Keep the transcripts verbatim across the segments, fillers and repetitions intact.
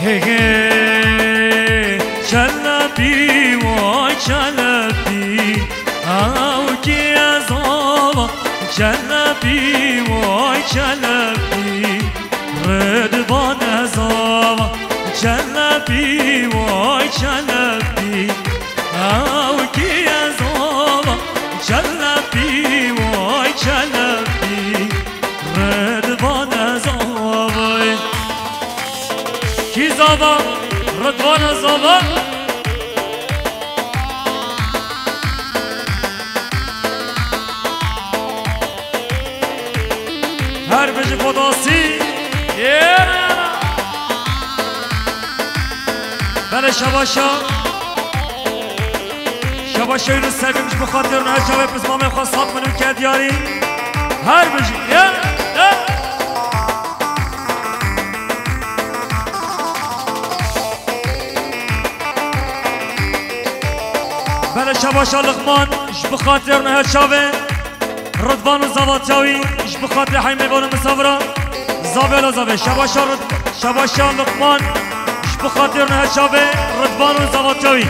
Hey, hey, çelebî, way çelebî, ew kî ez ava, çelebî, way çelebî, Ridvan ez ava, çelebî, way çelebî, ew kî ez ava, çelebî, way çelebî, Ridvan ez avay. Kî zava? Ridvan ez ava. Her bijî Podasî. Yê! Belê şebaşa. Şebaşa Yunus Sevîm ji bo xatir niha çavê pismamê xwe sat min û ke diyarî. Her bijî. Yê! Yê! Belê şebaşa Liqman ji bi xatir niha çavê Ridvan û zavatiya wî ji bi xatir heymê van û misafira zavê la zavê. Şebaşa Rid-, şebaşa Liqman ji bi xatir niha çavê Ridvan û zavatiya wî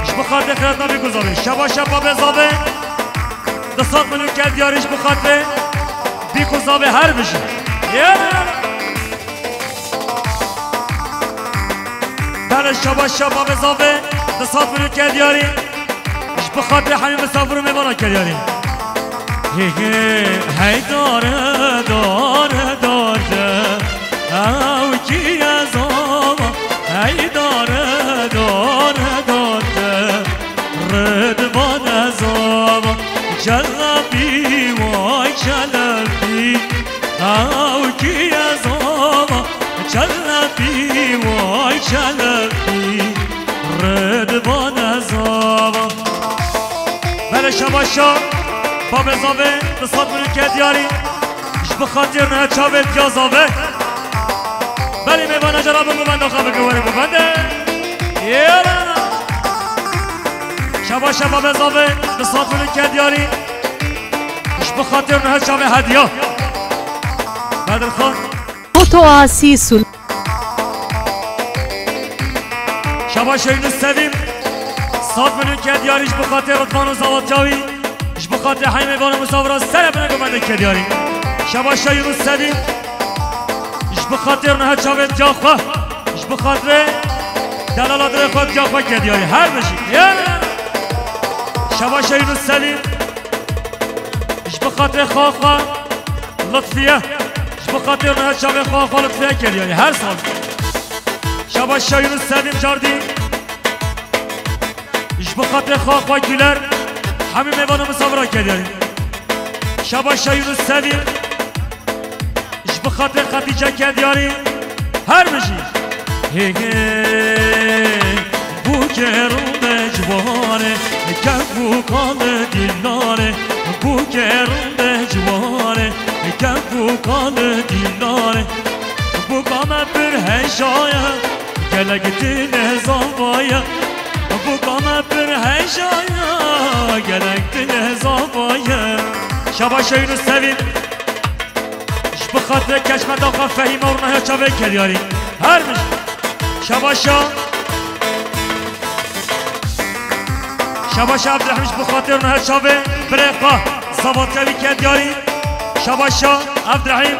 ji bi xatir xelatna bî ku zavê. Şebaşa babê zavê di sat min û ke diyarî ji bi xatir bî ku zavê her bijî. Yê! Belê şebaşa babê zavê di sat min û ke diyarî. Ji bi xatirê hemî misafir û mêvana ke diyarî. Hê hê, hey dare, dare, dare. Ew kî ez ava, hey dare, dare, dare. Ridvan ez ava, çelebî, way çelebî. Ew kî ez ava, çelebî, way çelebî, Ridvan ez ava. Belê şebaşa babê zavê di sat min û ke diyarî. Ji bi xatir niha çavê diya zavê. Belê mêvana cara bimû benda xwe bike werê bibende. Yêla. Şebaşa babê zavê di sat min û ke diyarî. Ji bi xatir niha çavê hediya. Bedirxan. Foto Asî Sul. Şebaşa Yunus Sevîm, sat min û ke diyarî ji bi xatir Ridvan û Zawatya wî, ji bi xatir heymê van û misafira sere bine gumendê ke diyarî. Şebaşa Yunus Sevîm, ji bi xatir niha çavê diya xwe, ji bi xatirê delala dirê xwe diya xwe ke diyarî. Her bijî. Yê! Şebaşa Yunus Sevîm, ji bi xatirê xwe xwe Lutfiye. Ji bi xatir niha çavê xwe xwe Lutfiye kir, yanî her sal. Şabaş Şah Yunus Sevîm Cardî. Ji bi xatir xwe xwe Güler. Hemî mêvan û misafira kir, yanî. Şabaş Şah Yunus Sevîm. Ji bi xatir Xetîce kir, yanî. Her bijî. Hê hê, bûker û necware, kef û kal dîlare, bûker û necware, kef û kal dîlare. Bûka me pir hejaye, gelek dil zavaye. Bûka me pir hejaye, gelek dil zavaye. Şabaş Yunus Sevîm. Ji bi xatirê keşmeta xwe Fehîme û niha çavê kir diyarî. Her mij. Şabaşa. Şabaşa Evdirehîm ji bi xatir niha çavê birê xwe Zavatya wî kir diyarî. Şabaşa Evdirehîm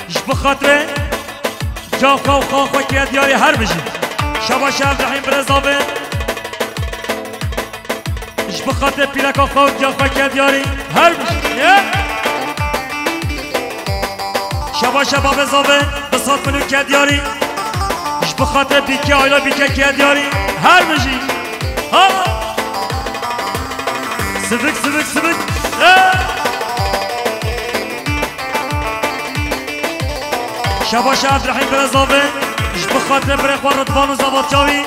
ji bi xatirê ca xwe û xwe xwe kir diyarî. Her bijî. Şabaşa Evdirehîm birê zavê. Ji bi xatirê pîleka xwe û diya xwe ke diyarî. Her bijî. Ye. Şabaşa babê zavê, bi sat min û ke diyarî. Ji bi xatirê bîkê, ayla bîkê ke diyarî. Her bijî. Ha. Sivik, sivik, sivik. Ye. Şabaşa Evdirehîm birê zavê, ji bi xatirê birê xwe Ridvan û Zavatya wî,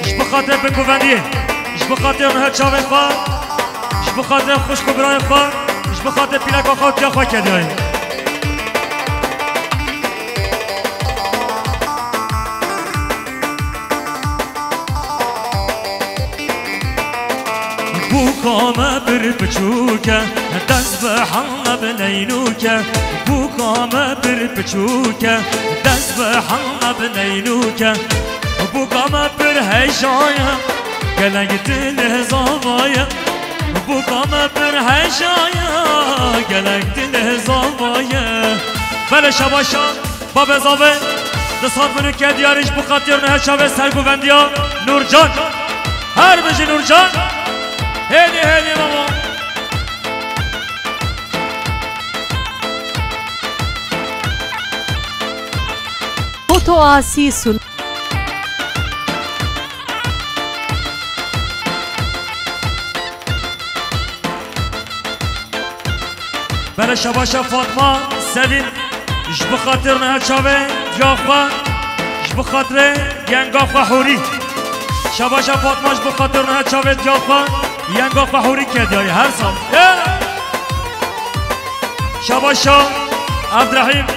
ji bi xatirê binguvendiyê, ji bi xatirê niha çavê xwe, ji bi xatirê xwişk û birayê xwe, ji bi xatirê pîleka xwe û diya xwe ke diyarî. Bûka me pir piçûk e, dest bi hana bi neynûk e. Bûka me pir piçûk e, Dest bi hela bineynuke, buka me pir hejaye, gelek dil zavaye, buka me pir hejaye, gelek dil zavaye. Belê şabaşa, babê zave, di sed milyon ke diyarî ji bo xatir niha çavê serguvendiya Nurcan. Her bijî Nurcan. Hêdî, hêdî babo. Foto Asî Sun. Bere şabaşa Fatma Sevîn, ji bi xatir niha çavê diya xwe, ji bi xatirê yenga xwe Hûrî. Şabaşa Fatma ji bi xatir niha çavê diya xwe, yenga xwe Hûrî ke diyarî her sal. Şabaşa Evdirehîm,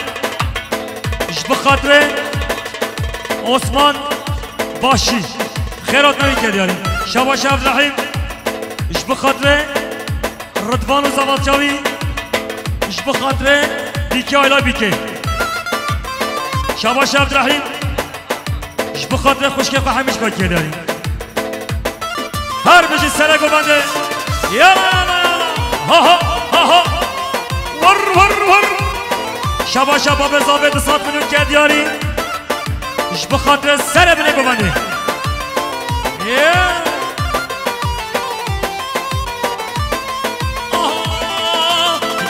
ji bi xatirê Osman Başî. Xêrat navî ke diyarî. Şabaşa Evdirehîm, ji bi xatirê Ridvan û Zevalçawî, ji bi xatirê Bîkê Ayla Bîkê. Şabaşa Evdirehîm, ji bi xatirê xwişkê xwe Hemîşka ke diyarî. Her bijî sere govende. Yala, yala, yala. Ha, ha, ha, ha. Vur, vur, vur. Şabaşa babê zave di sed milyon ke diyarî. Ji bi xatirê sere binê govende. Yeah.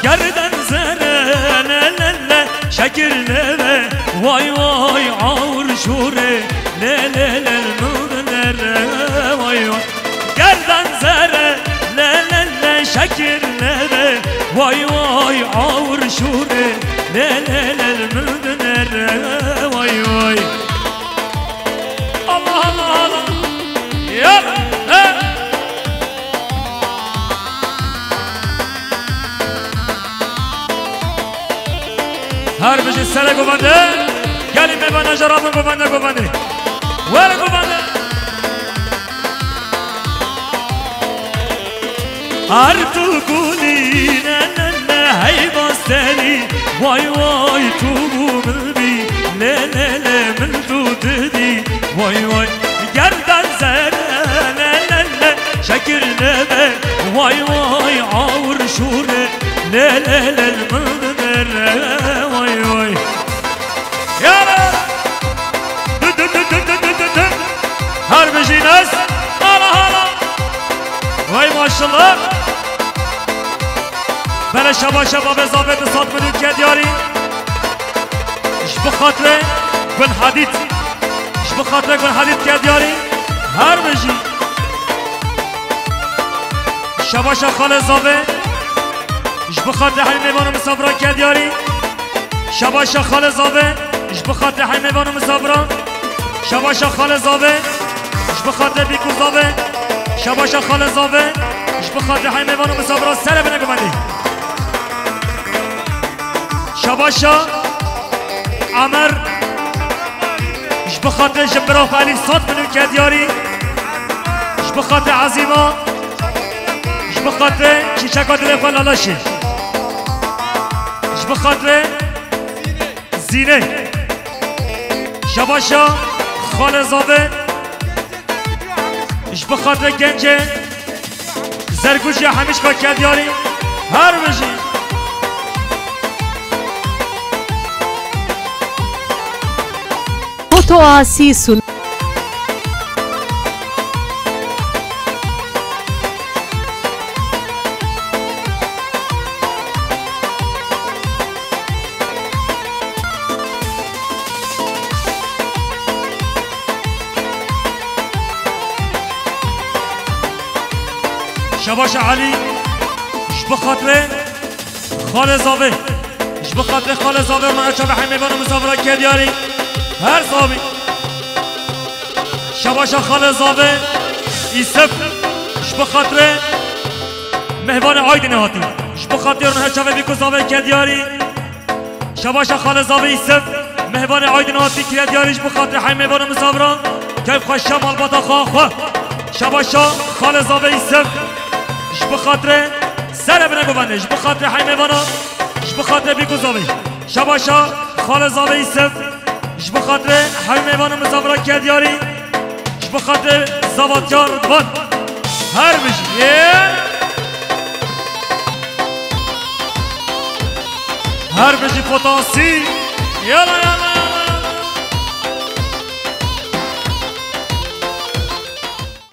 Gerden zere le le le, şekir le le, vay vay, awr şûre le le le, nûr le le, vay vay. Gerden zere le le le, şekir le le, vay vay, awr şûre le le le, nûr le le, vay vay. Allah Allah Allah. Ya, he. Her bijî sere govende. Gelî mêvana jara min govende, govende. Were govende. Her tu gulî ne ne ne, hey basterî, vay vay, tu bû min bî, le le le, min tu didî, vay vay. Gerden zere le le le, şekir le be, vay vay, awr şûre le le le, min dere, vay vay. Yara. Dü dü dü dü dü dü dü dü. Her bijî nas. Hala hala. Vay maşallah. Bere şabaşa babê zave di sed milyon ke diyarî. Ji bi xatirê Gul Hadîd. Ji bi xatirê Gul Hadîd ke diyarî. Her bijî. Şabaşa xalê zave. Ji bi xatirê hemî mêvan û misafiran ke diyarî. Şabaşa xalê zave, ji bi xatirê hemî mêvan û misafiran. Şabaşa xalê zave, ji bi xatirê bîk û zave. Şabaşa xalê zave, ji bi xatirê hemî mêvan û misafiran, sere bine govendî. Şabaşa Emer, ji bi xatirê ji bira xwe Elî sed milyon ke diyarî. Ji bi xatirê Ezîma, ji bi xatirê çîçeka dilê xwe Laleşê. Ji bi xatirê Zînê. Şabaşa xalê zave. Ji bi xatirê gencê Zergûjê Hemîşka ke diyarî. Her bijî. Foto Asî Sun. Şabaşa Elî, ji bi xatirê xalê zave. Ji bi xatirê xalê zave, me çavê hemê van û misafiran ke diyarî. Her sabî. Şabaşa xalê zave, Îsef, ji bi xatirê mêvanê Aydinê hatî. Ji bi xatirê her çavê bîk û zave ke diyarî. Şabaşa xalê zave Îsef, mêvanê Aydinê hatî kire diyarî ji bi xatirê hemê van û misafiran. Keyf xwe şe malbata xwe xwe. Şabaşa xalê zave Îsef, ji bi xatirê sere bine govendê, ji bi xatirê hemê vana, ji bi xatirê bîk û zavê. Şabaşa xalê zave Îsef, Ji bo xatirê hemî mêvanên misafira Kediyarî, ji bo xatirê Zavatiyar Ridvan. Her bijî. Yê. Her bijî potansî. Yala, yala.